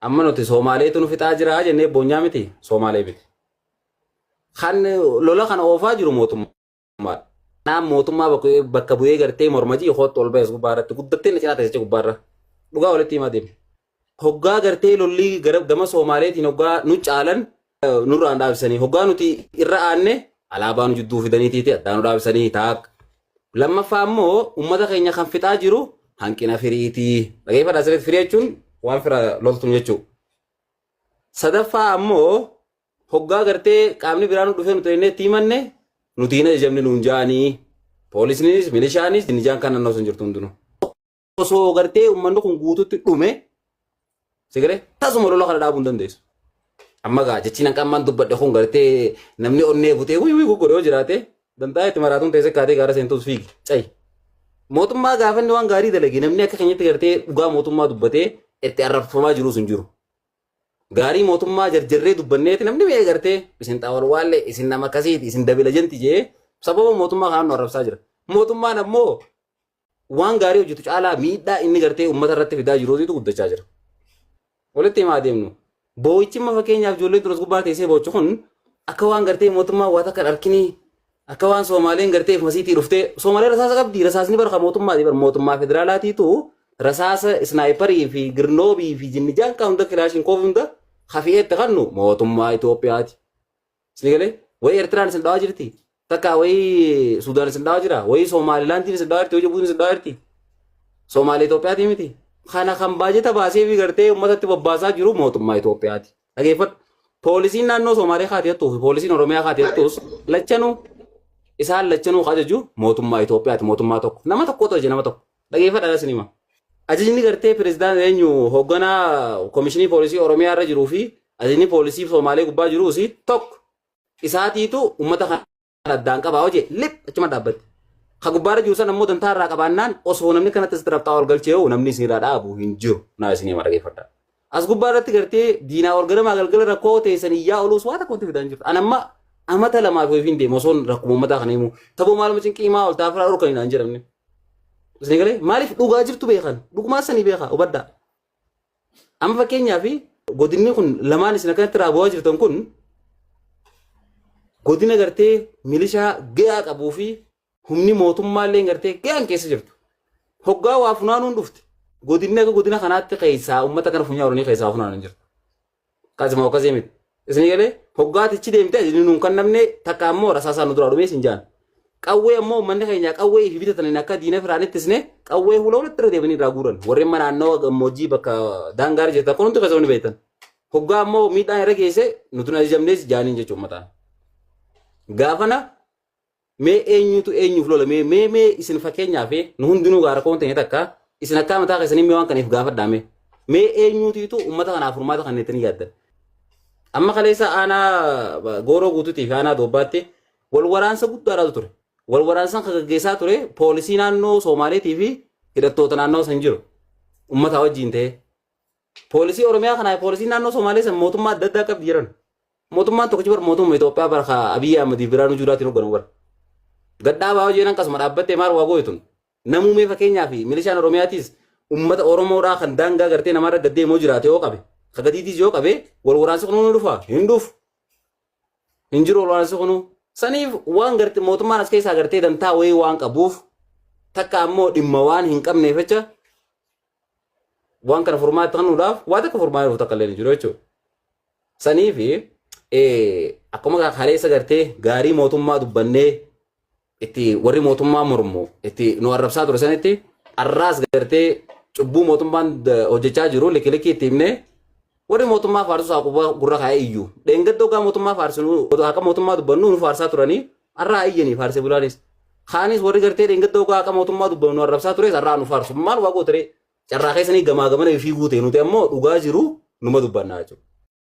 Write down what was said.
Amma nuti Soomaaleetu nu fixaa jira jennee boonyaa miti Soomaalee miti. Kan lola kana oofaa jiru mootummaadha. Kanaaf mootummaa bakka bu'ee gartee mormajii kootti ol ba'es gubbaa irratti guddattee na cinaa teessicha gubbaa irra. Dhugaa walitti himaa deema. Hoggaa gartee lolli gara gama Soomaaleetiin hoggaa nu caalan nurraan dhaabsanii hoggaa nuti irra aanne alaabaa nu jidduu fidaniitiiti addaa nu dhaabsanii taak. Lammaffaa immoo uummata keenya kan fixaa jiru hanqina firiitii. Dhageeffadhaa sirriitti firii jechuun waan fira loltuun jechuudha. Sadaffaa ammoo hoggaa gartee qaamni biraa nu dhufee nuti jennee itti himanne nuti hin ajajamne nuun jaanii poolisnis milishaanis nijaan kan naannoo sun jirtu hundinuu. Osoo gartee uummanni kun guututti dhume sigalee tasuma lola kana dhaabuu hin dandeessu. Amma gaa jechi nan qammaan dubbadhe kun gartee namni onnee butee wii wii guggodhe yoo jiraate dantaa itti maraatuun teessee kaatee gaara seentuus fiigi cayi. Mootummaa gaafanni waan gaarii dalage namni akka keenyatti gartee dhugaa mootummaa dubbatee itti arrabfamaa jiruus hin jiru. Gaarii mootummaa jarjarree dubbanneeti namni mee gartee isin xawalwaallee isin nama akkasiiti isin dabila janti jee sababa mootummaa kanaan nu arrabsaa jira. Mootummaan ammoo waan gaarii hojjetu caalaa miidhaa inni gartee uummata irratti fidaa jiruutu guddachaa jira. Walitti himaa deemnu. Boo'ichi amma fakkeenyaaf ijoolleen turas gubbaa teessee boochu kun akka waan gartee mootummaa waa takka hin arkinii akka waan Soomaaleen gartee masiitii dhuftee Soomaaleen rasaasa qabdi rasaasni barka mootummaati bar mootummaa federaalaatiitu rasaasa isnaayiparii fi girnoobii fi jinnijaan kan hunda kilaashin koofi hunda hafi'eetti kannu mootummaa Itoophiyaati. Isin galee wayii Eertiraan isin dhawaa jirti. Takka wayii Suudaan isin dhawaa jira. Wayii Somaalilaandiin isin dhawaa jirti. Wayii Jibuutiin isin dhawaa jirti. Somaalee Itoophiyaatii miti. Kana kan baajeta baasee fi gartee uummatatti bobbaasaa jiru mootummaa Itoophiyaati. Dhageeffadhu. Poolisiin naannoo Somaalee kaatee fi poolisiin Oromiyaa kaatee lachanuu isaan lachanuu ajaju mootummaa Itoophiyaati mootummaa tokko. Nama tokkotu ajaja nama tokko. Dhageeffadha isin hima. Ajajni gartee pirezidaantii eenyu hoogganaa komishinii poolisii Oromiyaa irra jiruu fi ajajni poolisii Somaalee gubbaa jiruus tokko. Isaatiitu uummata kana addaan qabaa hojii lip achuma dhaabbatti. Ka gubbaarra jiru sana immoo dantaa irraa qabaannaan osoo namni kanatti asitti rabxaa ol galchee hoo namni isin irraa dhaabu hin jiru. Naa isin hima dhageeffadha. As gubbaa irratti gartee diinaa ol ganamaa galgala rakkoo teessan iyyaa ooluus waa takka wanti fidaan jirtu. An amma amata lamaaf hin deemu osoon rakkuma uummataa kana himu. Taboo maaluma cinqii himaa ol taafiraa dhorkanii naan jedhamne. Isin galee maaliif dhugaa jirtu beekan dhugumaa sanii beekaa hubadhaa. Amma fakkeenyaaf godinni kun lamaan isin akkanatti raabu'aa jirtan kun godina gartee milishaa gahaa qabuu fi humni mootummaa illee gartee gahaan keessa jirtu. Hoggaa waa funaanuun dhufte godinni akka godina kanaatti keessaa uummata kana funyaan olanii keessaa funaanan jirtu. Akkasuma akkasii miti. Isin galee hoggaatichi deemte ajajni nuun kan namne takka ammoo rasaasaa nu duraa dhumee isin jaan. Qawwee ammoo uummanni keenya qawwee ifi bitataniin akka diina firaan ittisne qawwee hula walitti irra deemanii irraa guuran. Warreen mana naannoo gammoojjii bakka daangaa irra jirtan kun hundi keessa ni beektan. Hoggaa ammoo miidhaan irra geesse nuti hin ajajamnees jaaniin jechuun mataan. Gaafana Mee eenyutu eenyuuf lola? Mee mee mee isin fakkeenyaaf nu hundinuu gaara koon ta'e takka isin akkaa mataa keessanii mee waan kaniif gaafadhaa mee. Mee eenyuutiitu uummata kanaaf furmaata kan jettanii yaaddan? Amma kaleessa aanaa gooroo guutuutii fi aanaa doobbaatti wal waraansa guddaadhaatu ture. Wal waraansan kan gaggeessaa ture poolisii naannoo Soomaaleetii fi hidhattoota naannoo san jiru. Uummata wajjin ta'ee. Poolisii Oromiyaa kanaa fi poolisii naannoo Somaalee san mootummaa adda addaa qabdi jedhan. Mootummaan tokkichi bar mootummaa Itoophiyaa bara ka Abiyyi Ahmediif Biraanuu Juulaatiin hoogganamu bara. Gadhaabaa hojii jedhan qasuma dhaabbattee maal waa gooytun. Namuu mee fakkeenyaa fi milishaan Oromiyaatiis uummata Oromoodhaa kan daangaa gartee namarra gad deemoo jiraate yoo qabe ka gadiitiis yoo qabe wal waraansi kunuu ni dhufa hin dhufu. Hin jiru wal waraansi kunuu. Saniif waan garte mootummaan as keessaa gartee dantaa wayii waan qabuuf takka ammoo dhimma waan hin qabneef jecha waan kana furmaata kennuudhaaf waa takka furmaata dhufu takka illee hin jiru jechuudha. Saniif akkuma kaleessa gartee gaarii mootummaa dubbannee itti warri mootummaa mormu itti nu arrabsaa ture sanitti arraas gartee cubbuu mootummaan hojjechaa jiru likki likki itti himnee warri mootummaa faarsu isaa quba gurra kaa'ee iyyu. Dheengadda hoggaa mootummaa faarsinu haqa mootummaa dubbannu nu faarsaa turanii arraa iyyanii faarsee bulaanis. Kaanis warri gartee dheengadda hoggaa haqa mootummaa dubbannu nu arrabsaa tures arraa nu faarsu. Maal waa gootaree carraa keessanii gamaa gamana fiiguu ta'e nuti ammoo dhugaa jiru numa dubbannaa jechuudha.